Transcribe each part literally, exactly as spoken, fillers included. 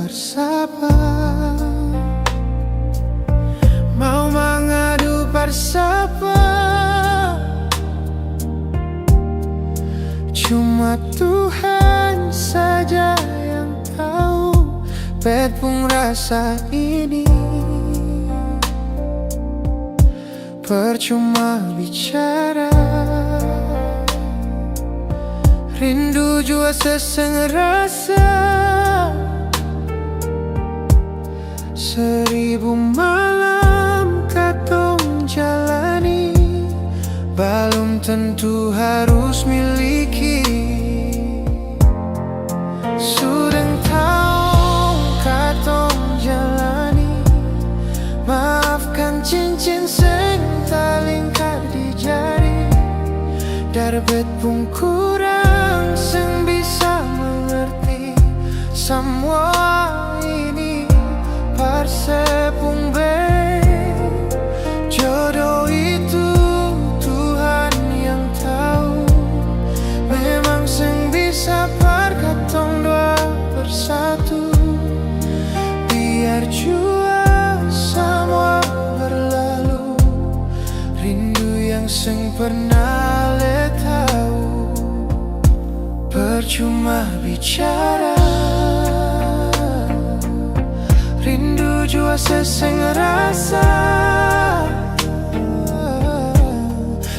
Sapa mau mangadu par sapa? Cuma Tuhan saja yang tahu bet pung rasa ini. Percuma bicara, rindu jua se seng rasa. Seribu malam katong jalani, balum tentu harus miliki. Su deng taong katong jalani, maafkan cincin seng talingkar di jari. Dari bet pung kurang seng bisa mengerti, samua ini par se pung bae. Jodoh itu Tuhan yang tahu, memang seng bisa par katong dua bersatu. Biar jua samua berlalu, rindu yang seng pernah le tau. Percuma bicara, rindu jua se seng rasa.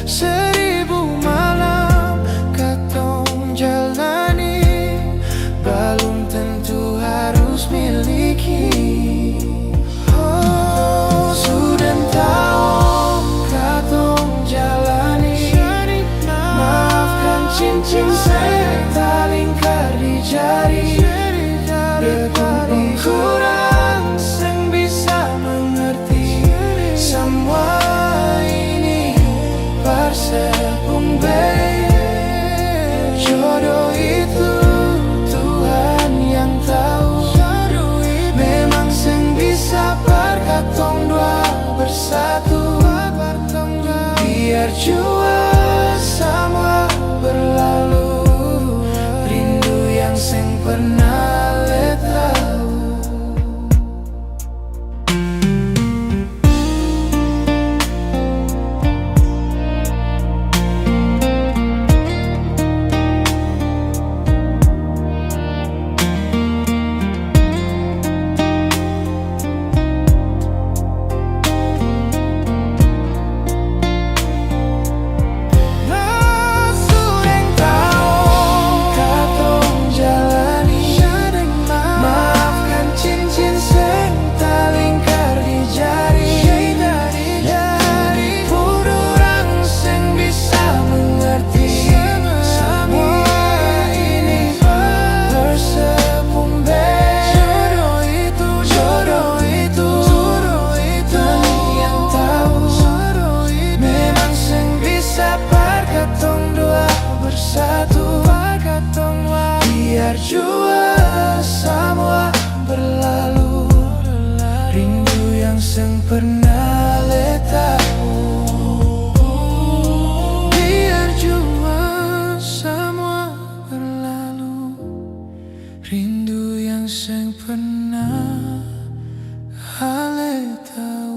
Seribu malam katong jalani, balum tentu harus miliki. Oh, su deng taong katong jalani. Maafkan cincin seng talingkar di jari. Betapa kurang seng bisa mengerti. Samua ini par se pung bae. Jodoh itu Tuhan yang tau. Memang seng bisa par katong dua bersatu. Biar jua samua berlalu, rindu yang seng pernah le tau. Maafkan cincin seng talingkar di jari. Pun orang seng bisa mengerti. Samua ini par se pung bae. Jodoh itu, jodoh itu, jodoh itu Tuhan yang tau. Memang seng bisa par katong dua bersatu. Par katong dua. Biar jua samua berlalu, rindu yang seng pernah le tau. Biar jua samua berlalu, rindu yang seng pernah le tau.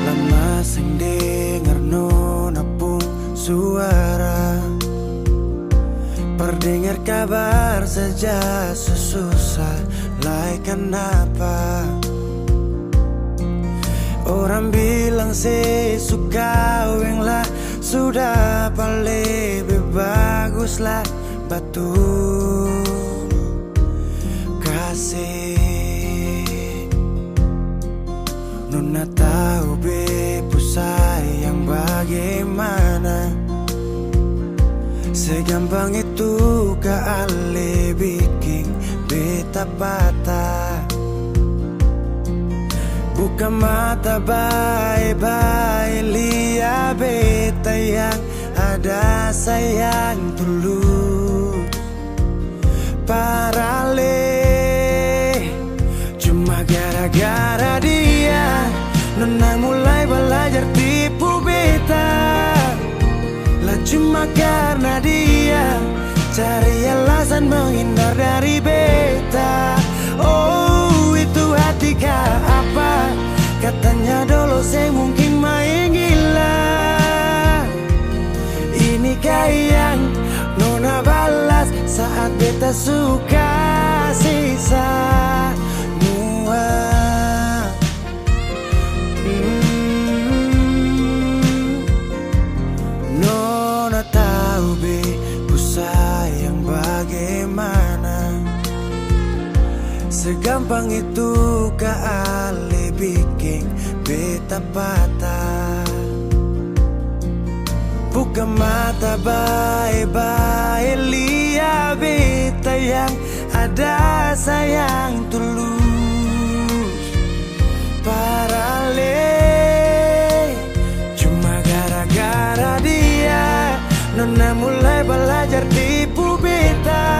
Lama seng dengar nona pung suara. Par dengar kabar saja su susah, lai kanapa? Orang bilang se su kaweng la, su dapa lebe bagus la, batul. Kasih. Nona tau beta pung sayang bagimana? Segampang itu ka ale biking beta Tapata. Buka mata bae-bae, lia beta yang ada sayang tulus. Parale, cuma gara-gara dia, nona mulai balajar tipu beta. La cuma karna dia cari alasan menghindar dari beta. Oh, itu hati ka apa? Katanya dolo seng mungkin maeng gila. Ini ka yang nona balas saat beta su kasi samua. Hmm, nona tau be, ku sayang bagimana. Segampang itu ka ale biking beta patah. Buka mata bae-bae, lia beta yang ada sayang tulus. Parale, cuma gara-gara dia, nona mulai balajar tipu beta.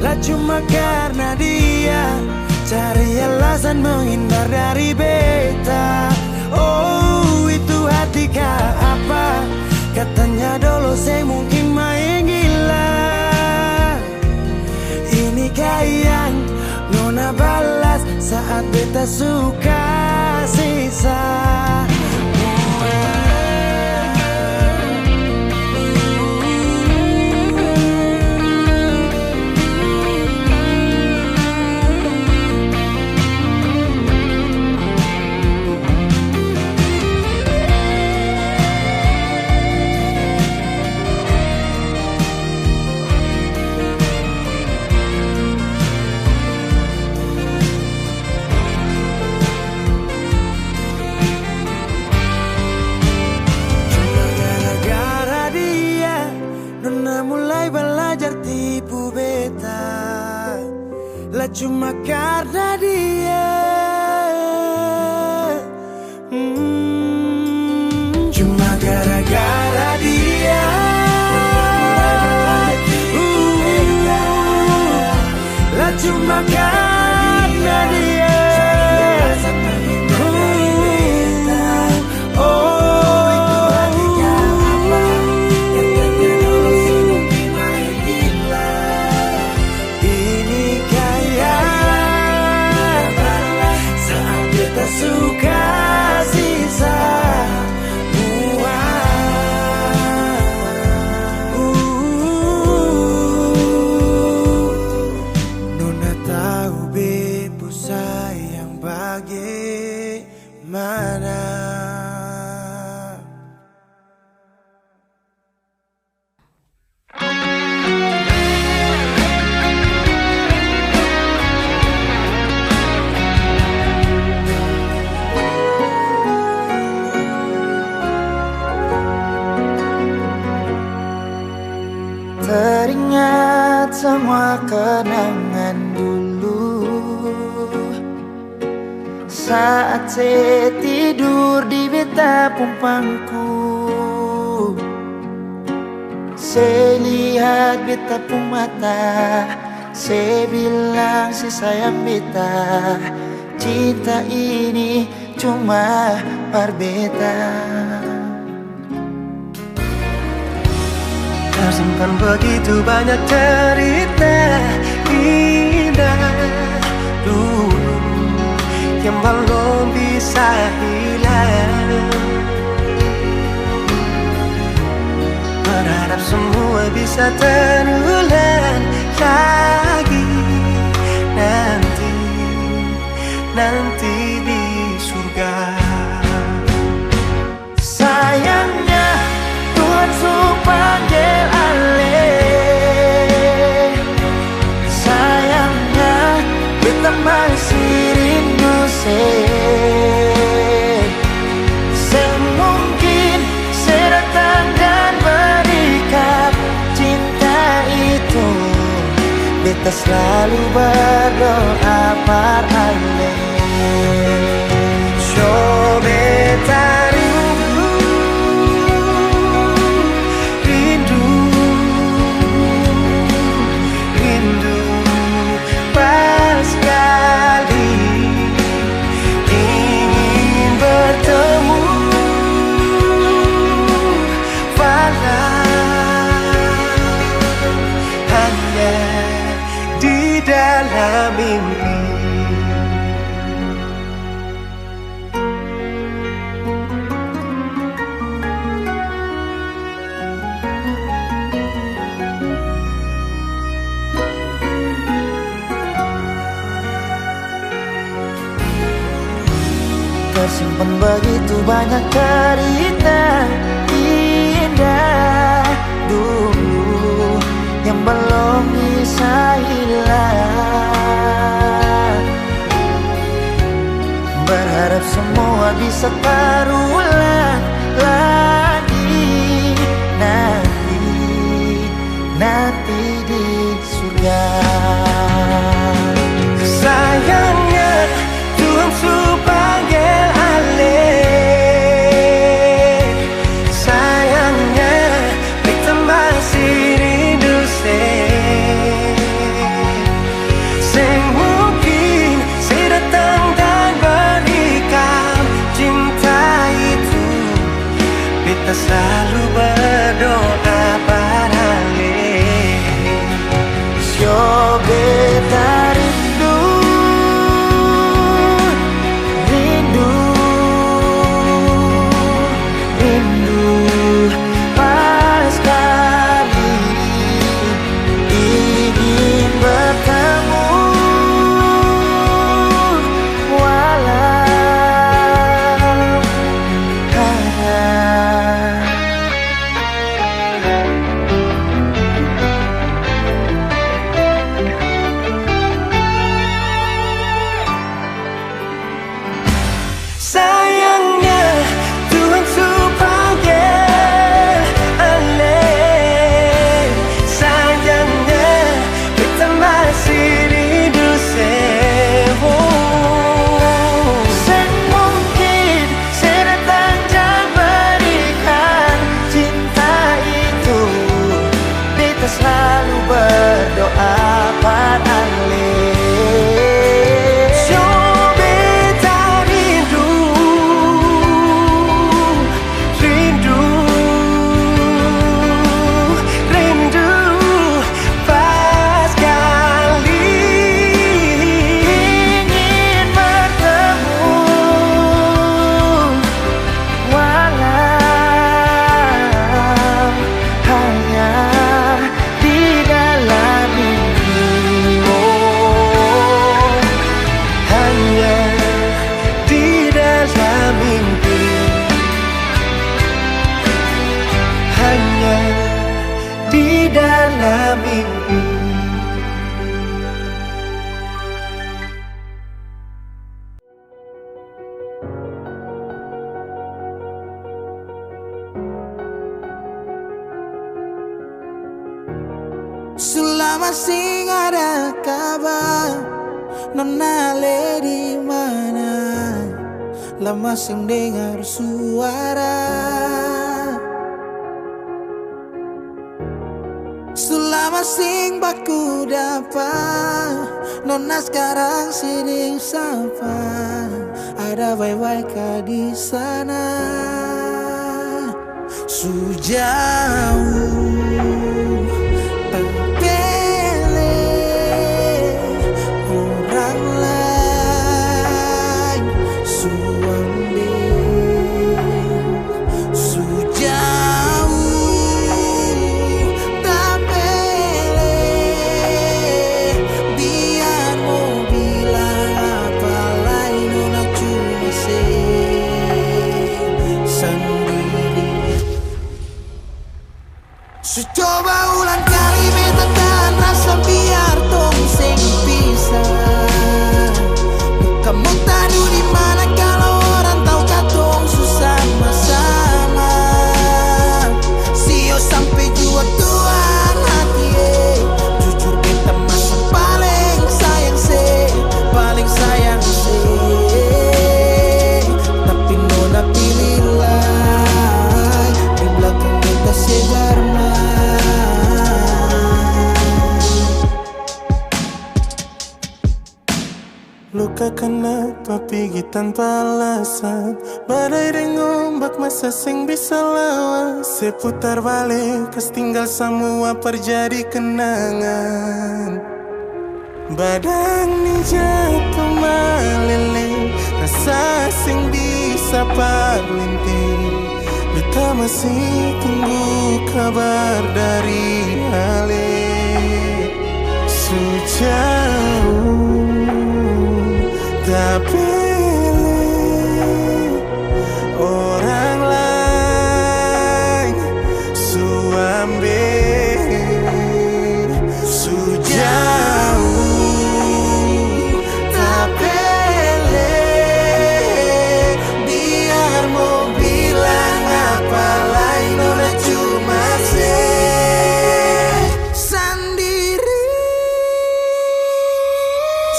La cuma karna dia cari alasan menghindar dari beta. Oh, itu hati ka apa? Katanya dolo seng mungkin maeng gila. Ini ka yang nona balas saat beta su kasi samua. Cuma gara-gara dia, nona mulai balajar tipu beta. La cuma karna dia. Hmm, cuma gara-gara dia. Uh, la cuma karna dia. Uh, oh. Ini kaya saat beta su kasi samua. Uh, nona tau beta pung sayang bagemana. Teringat semua kenangan dulu. Saat se tidur di beta pung pangku, se lihat beta pung mata, se bilang se sayang beta, cinta ini cuma par beta. Tersimpan begitu banyak cerita indah dulu yang belum bisa hilang. Berharap semua bisa terulang lagi nanti, nanti di surga. Sayangnya, Tuhan su panggel ale. Sayangnya, beta masih rindu se. Seng mungkin se datang dan berikan cinta itu. Beta Ta slalu berdoa par ale. Coba ta rindu, rindu, rindu paskali ingin bertemu, walau hanya di dalam mimpi. Tersimpan begitu banyak cerita indah dulu yang belum bisa hilang. Berharap semua bisa terulang lagi nanti, nanti di surga. Sayangnya, Tuhan su panggel ale. Sayangnya, beta masih rindu se. Seng mungkin se datang dan berikan cinta itu. Beta slalu berdoa par ale. Sio beta rindu, rindu, rindu paskali ingin bertemu, walau hanya Sayangnya, Tuhan su panggel ale. Sayangnya, beta masih rindu se. Seng mungkin se datang dan berikan cinta itu. Beta slalu berdoa par ale. Sio beta rindu, rindu, rindu paskali ingin bertemu, walau hanya di dalam mimpi, oh, hanya di dalam mimpi, hanya di dalam mimpi. Su lama seng ada kabar, nona lei di mana? Lama seng dengar suara. Su lama seng baku dapa, nona skarang seng deng sapa, ada bae-bae ka di sana? Su jauh, tapele orang laeng su ambe. Su jauh, tapele, biar mo bilang apa lai, nona cuma se sandiri. Su coba ulang kali beta tahan rasa biar tong seng pisah. Bukan mo tadu di mana kalo orang tau katong su sama-sama. Sio sampe jua Tuhan hati, eh. Jujur beta masih Kanapa pigi tanpa alasan? Badai deng ombak masa seng bisa lawan. Se putar bale, kas tinggal samua par jadi kenangan. Badan ni jatu malele, rasa seng bisa par lenteng. Beta masih tunggu kabar dari ale. Su jauh tapele, orang laeng su ambe. Su jauh tapele, biar mo bilang apa lai, nona cuma se sandiri.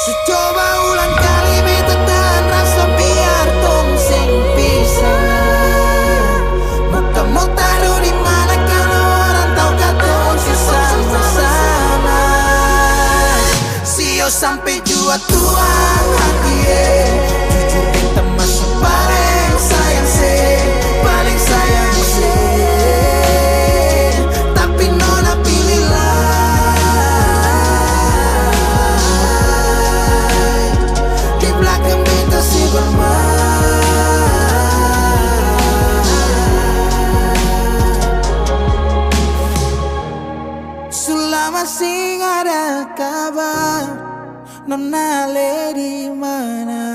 Su coba ulang kali beta tahan rasa biar tong seng pisah. Beta mo taru di mana kalo orang tau katong su sama-sama. Sio sampe jua tuang hati, eh. Jujur beta masih paleng sayang se, paleng sayang se. Tapi nona pilih lai, di blakang beta se bermain. Su lama seng ada kabar, nona le di mana?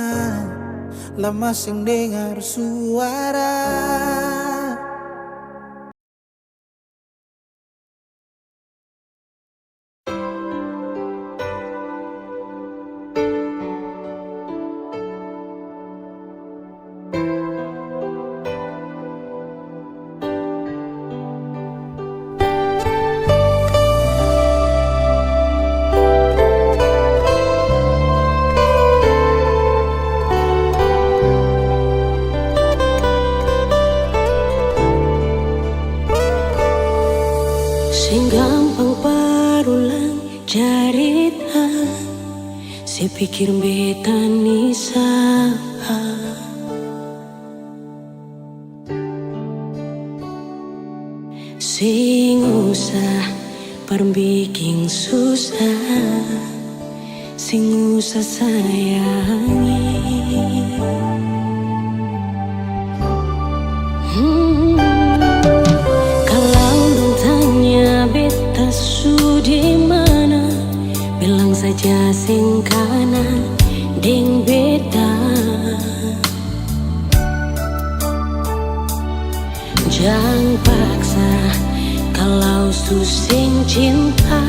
Lama seng dengar suara. Seng gampang par ulang carita, se pikir beta ni sapa. Seng usah par biking susah, seng usah sayangi. Hmm, kalau dong tanya beta su di mana, bilang saja seng kanal deng beta. Jang paksa, kalau su seng cinta,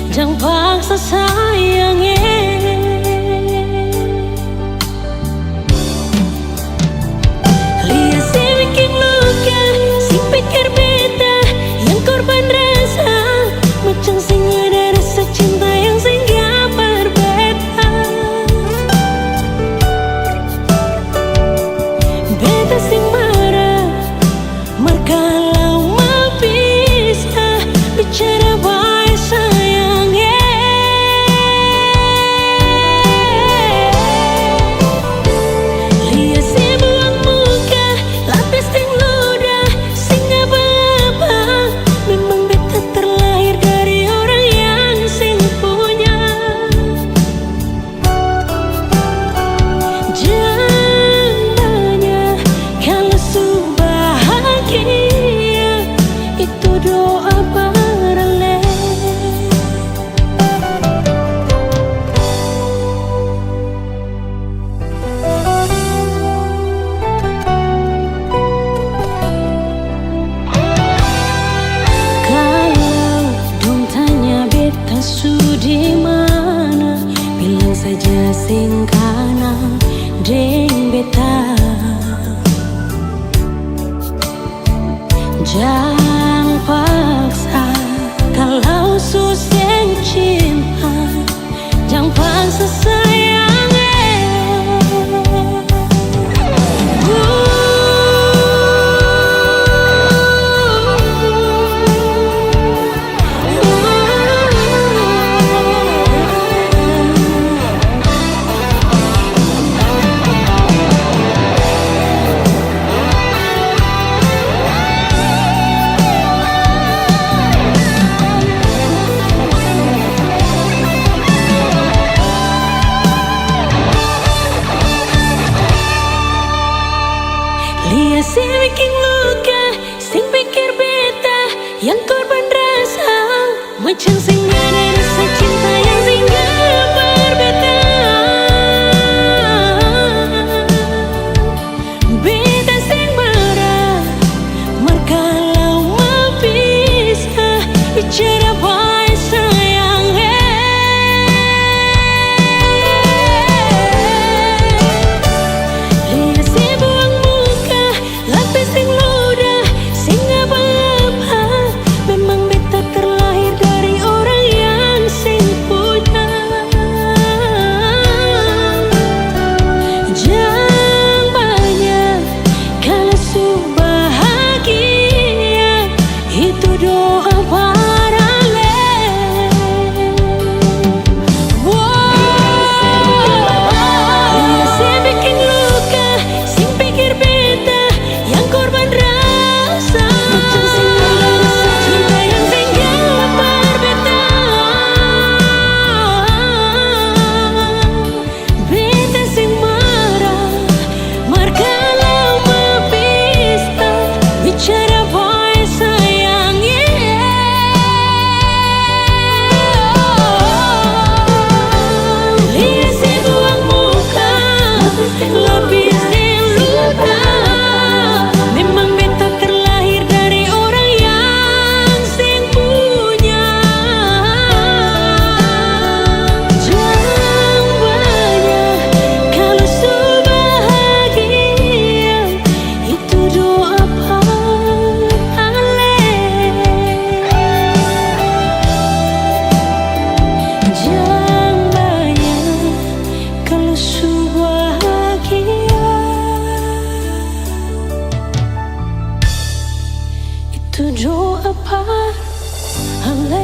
jang paksa sayang, eh. Lia se biking luka, seng pikir beta yang korban rasa, macam seng ada rasa cinta yang singgah par beta. Beta seng mara, mar kalau mau pisah, bicara bae sayang, eh. Dia seng biking luka, seng pikir beta yang korban rasa. Macam seng ada rasa cinta yang singgah par beta. Beta seng marah, mar kalau mau pisah, bicara bae sayang, eh. Lia se buang muka, lapis deng ludah, seng apa-apa. Memang beta terlahir dari orang yang seng punya. Jang banya, kalo su bahagia, itu doa par ale. Wow. Dia se biking luka, seng pikir beta yang korban rasa. Macam seng ada rasa cinta yang singgah par beta. Beta seng marah, mar kalau mau pisah, bicara bae sayang, yeah. Lia se buang muka, lapis deng ludah. Memang beta terlahir dari orang yang seng punya. Jang banya, kalo su bahagia, itu doa par ale. Jang banya, kalo su bahagia, itu doa par ale.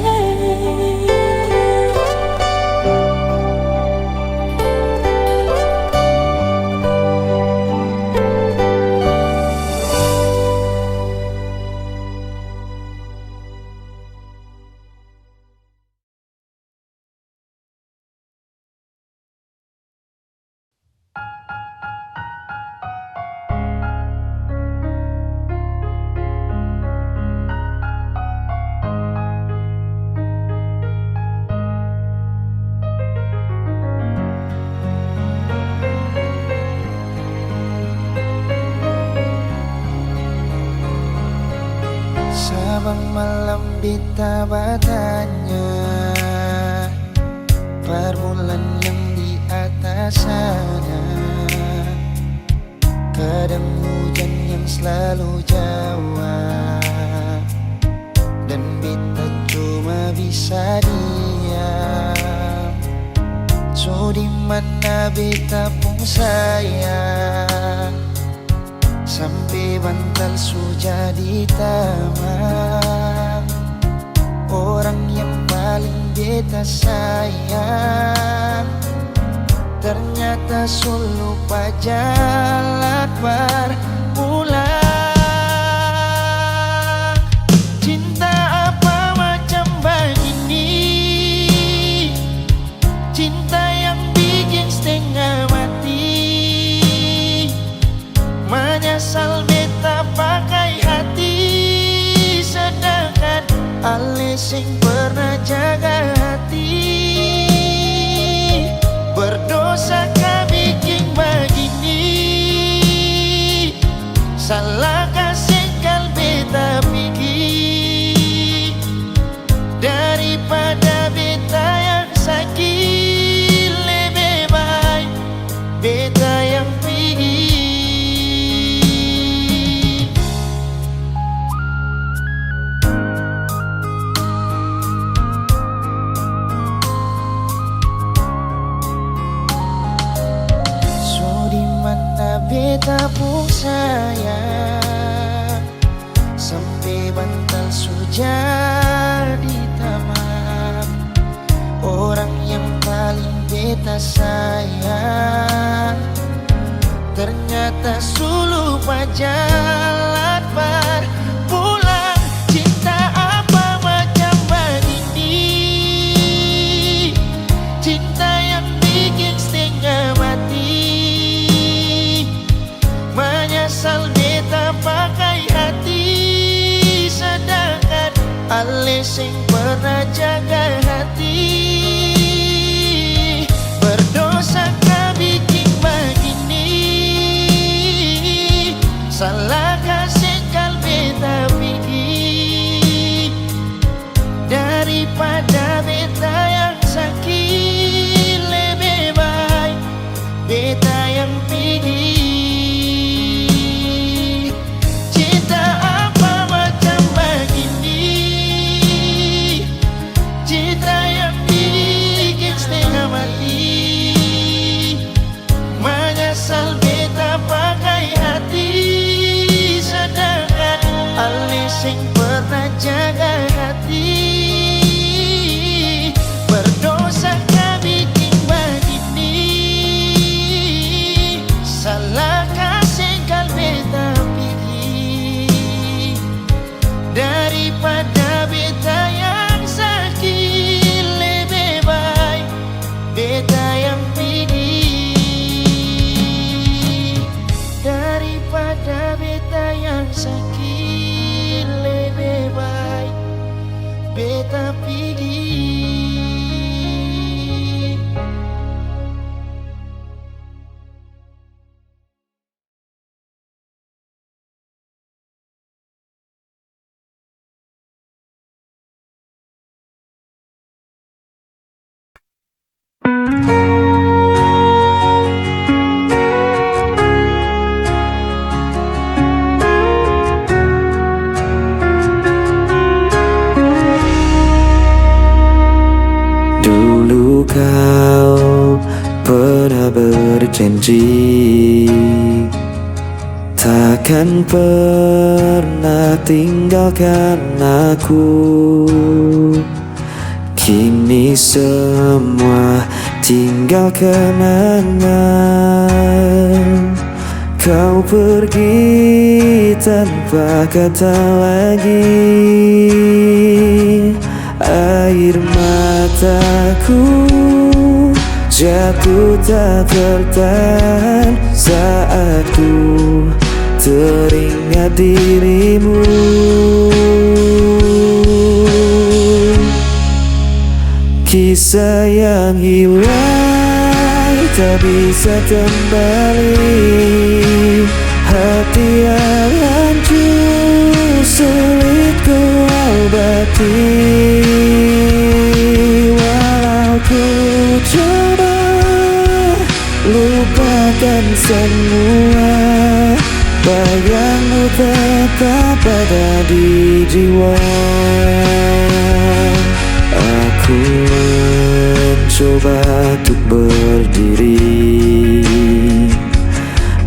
Sabang malam beta batanya, par bulan yang di atas sana, kadang hujan yang slalu jawab, dan beta cuma bisa diam. So dimana beta pung sayang? Sampe bantal su jadi tamang. Orang yang paling beta sayang, ternyata su lupa jalan par pulang. Cinta apa macam bagini? Cinta yang bikin stenga mati. Manyasal beta pakai hati, sedangkan ale seng pernah jaga hati. Berdosa ka biking bagini? Salah ka seng kal beta pigi? Daripada beta yang saki, lebe bae beta yang pigi. So dimana beta pung sayang? Seng pernah jaga hati, berdosa ka biking bagini. Salah ka seng kal beta pigi. Daripada beta yang saki, lebe bae beta yang pigi. Cinta apa macam bagini? Cinta yang bikin stenga mati. Manyasal beta pakai hati, sadangkan ale seng pernah jaga hati. Berdosa ka biking bagini, salah ka seng kal beta pigi. Daripada beta yang saki, lebe bae beta yang pigi. Daripada beta yang saki, lebe bae beta pigi. Dulu kau pernah berjanji takkan pernah tinggalkan aku. Kini semua tinggal kenangan. Kau pergi tanpa kata lagi. Air mataku jatuh tak tertahan saat ku teringat dirimu. Kisah yang hilang tak bisa kembali. Hati yang hancur sulit ku obati. Walau ku coba lupakan semua, bayangmu tetap ada di jiwa. Aku mencoba untuk berdiri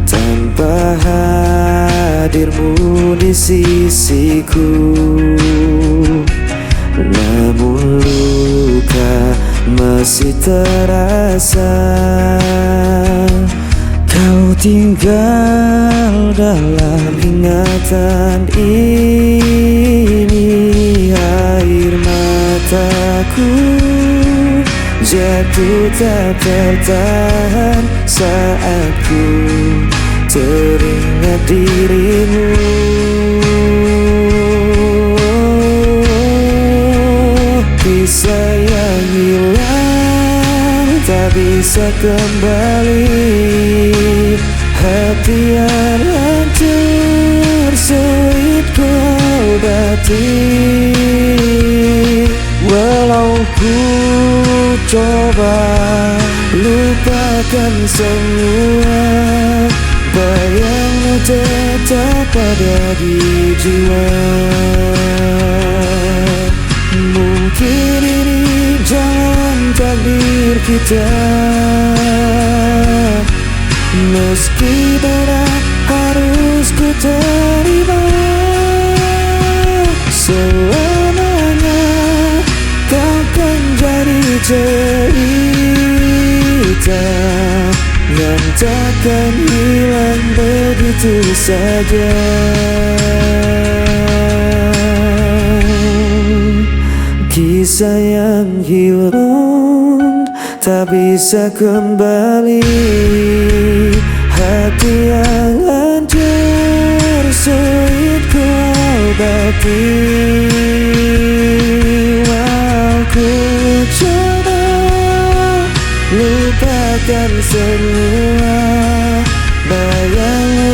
tanpa hadirmu di sisiku. Namun luka masih terasa. Kau tinggal dalam ingatan ini. Air mataku jatuh tak tertahan saat ku teringat dirimu. Kisah yang hilang tak bisa kembali. Hati yang hancur sulit ku obati. Walau ku coba lupakan semua, bayangmu tetap ada di jiwa. Mungkin ini jalan takdir kita. Meski berat harus ku terima, selamanya kau kan jadi cerita yang takkan hilang begitu saja. Kisah yang hilang tak bisa kembali. Hati yang hancur sulit ku obati.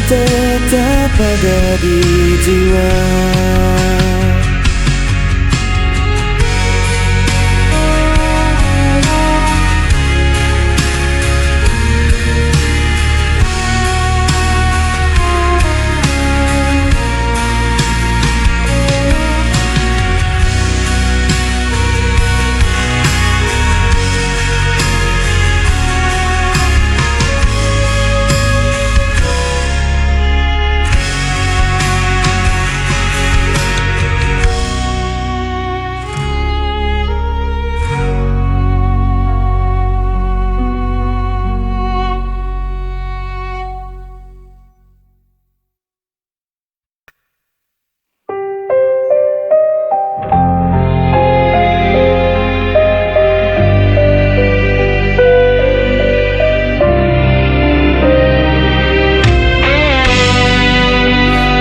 tetap ada di jiwa.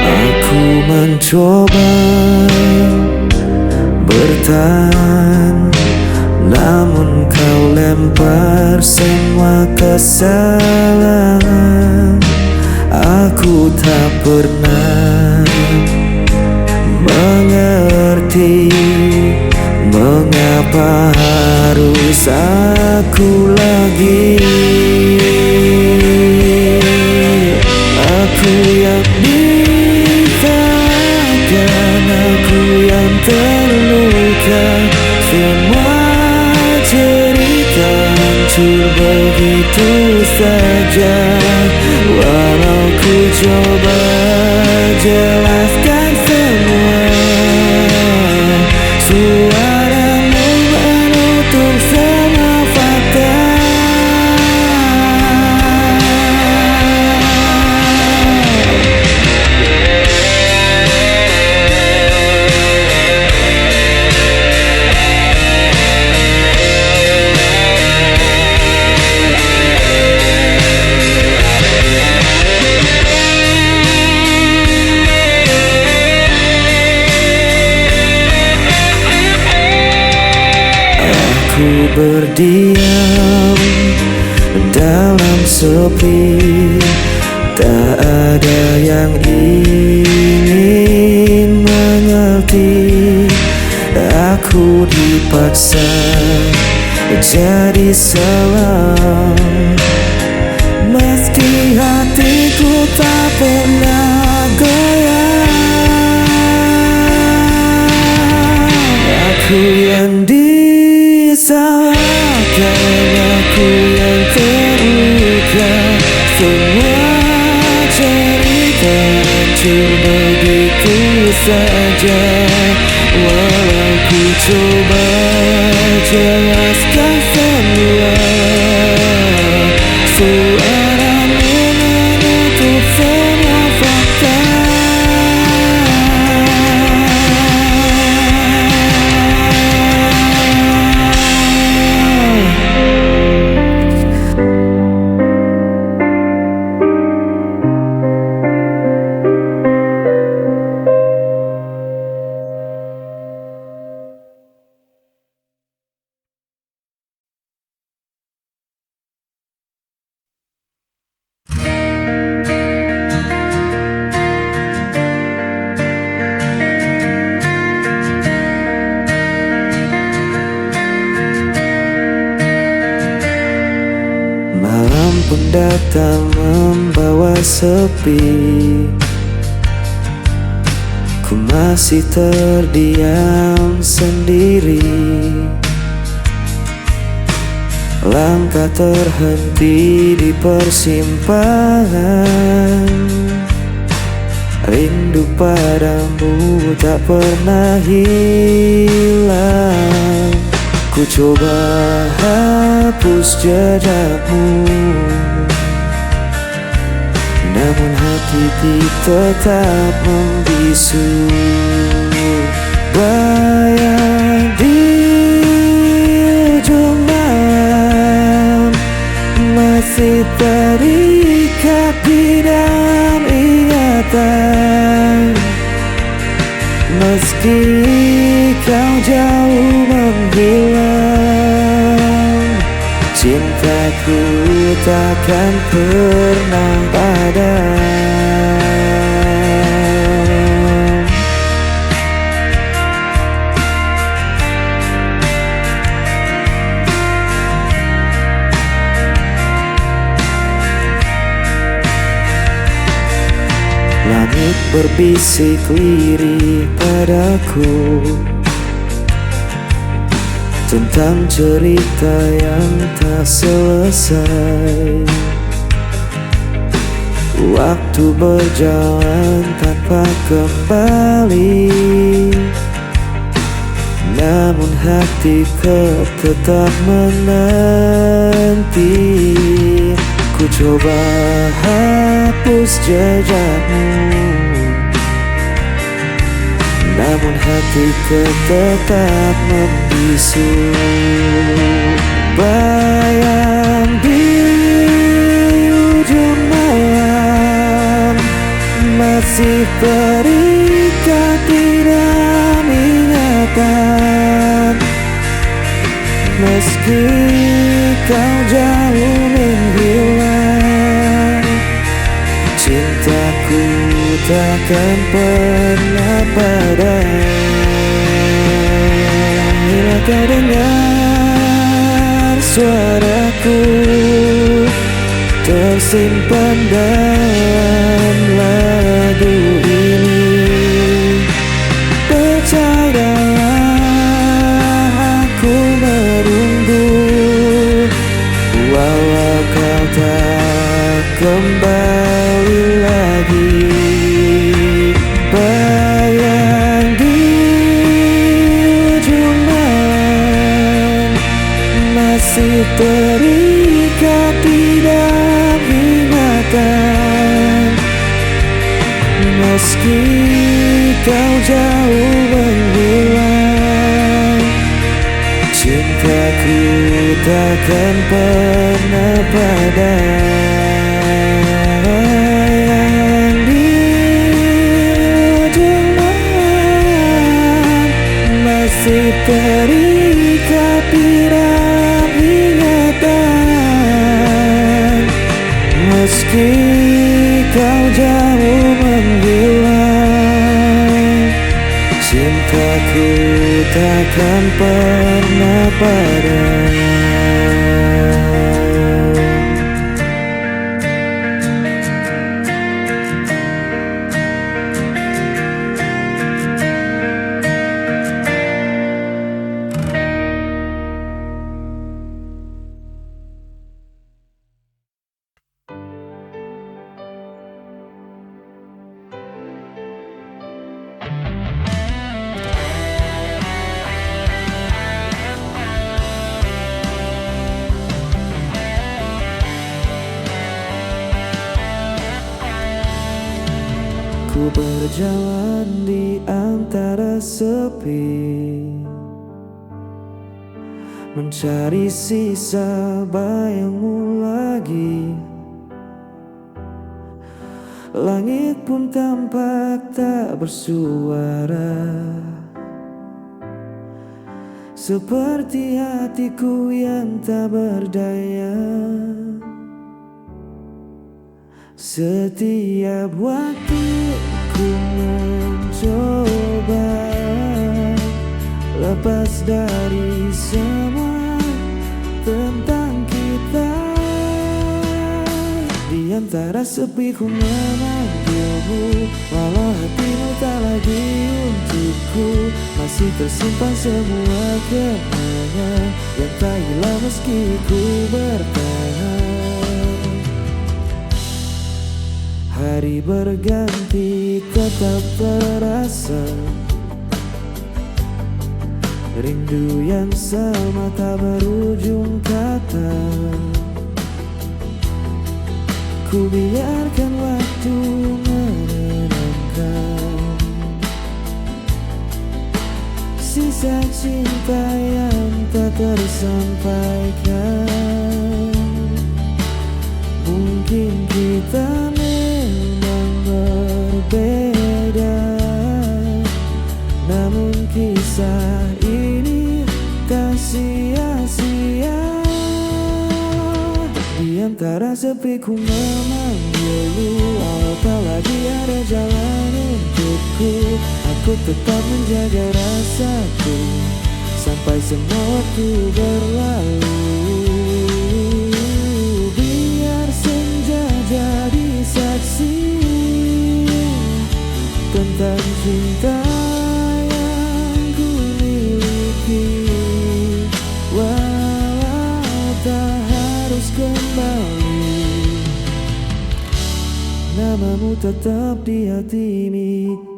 Aku mencoba bertahan, namun kau lempar semua kesalahan. Aku tak pernah mengerti mengapa harus aku lagi. Aku yang disalahkan, aku yang terluka. Semua cerita hancur begitu saja. Walau ku coba jelaskan semua, suaramu menutup semua fakta. Aku berdiam dalam sepi, tak ada yang ingin mengerti. Aku dipaksa jadi salah, meski hatiku tak pernah goyang. Aku yang disalahkan, aku yang terluka. Semua cerita hancur begitu saja. Walau ku coba jelaskan semua, suaramu menutup semua fakta. Malam pun datang membawa sepi. Ku masih terdiam sendiri. Langkah terhenti di persimpangan. Rindu padamu tak pernah hilang. Ku coba hapus jejakmu. Namun hati tetap membisu. Bayang di ujung malam masih terikat di dalam ingatan. Meski kau jauh menghilang, cintaku takkan pernah padam. berbisik lirih padaku tentang cerita yang tak selesai. Waktu berjalan tanpa kembali, namun hatiku tetap menanti. Ku coba hapus jejakmu, namun hatiku tetap membisu. Bayang di ujung malam masih terikat di dalam ingatan. Meski kau jauh menghilang, cintaku takkan pernah padam. Bila kau dengar suaraku tersimpan dalam lagu ini, percayalah, aku menunggu, walau kau tak kembali lagi. Bayang di ujung malam masih terikat di dalam ingatan. Meski kau jauh menghilang, cintaku takkan pernah padam. Di ujung malam masih terikat di dalam ingatan. Meski kau jauh menghilang, cintaku takkan pernah padam. Ku berjalan di antara sepi, mencari sisa bayangmu lagi. Langit pun tampak tak bersuara, seperti hatiku yang tak berdaya. Setiap waktu ku mencoba lepas dari semua tentang kita. Di antara sepi ku memanggilmu, walau hatimu tak lagi untukku, masih tersimpan semua kenangan yang tak hilang meski ku bertahan. Hari berganti tetap terasa, rindu yang sama tak berujung kata. Ku biarkan waktu menenangkan sisa cinta yang tak tersampaikan. Mungkin kita memang berbeda, namun kisah ini tak sia-sia. Di antara sepi ku memanggilmu, walau tak lagi ada jalan untukku, aku tetap menjaga rasaku sampai semua waktu berlalu. Biar senja jadi saksi, Tentang cinta yang ku miliki, walau tak harus kembali, namamu tetap di hati ini.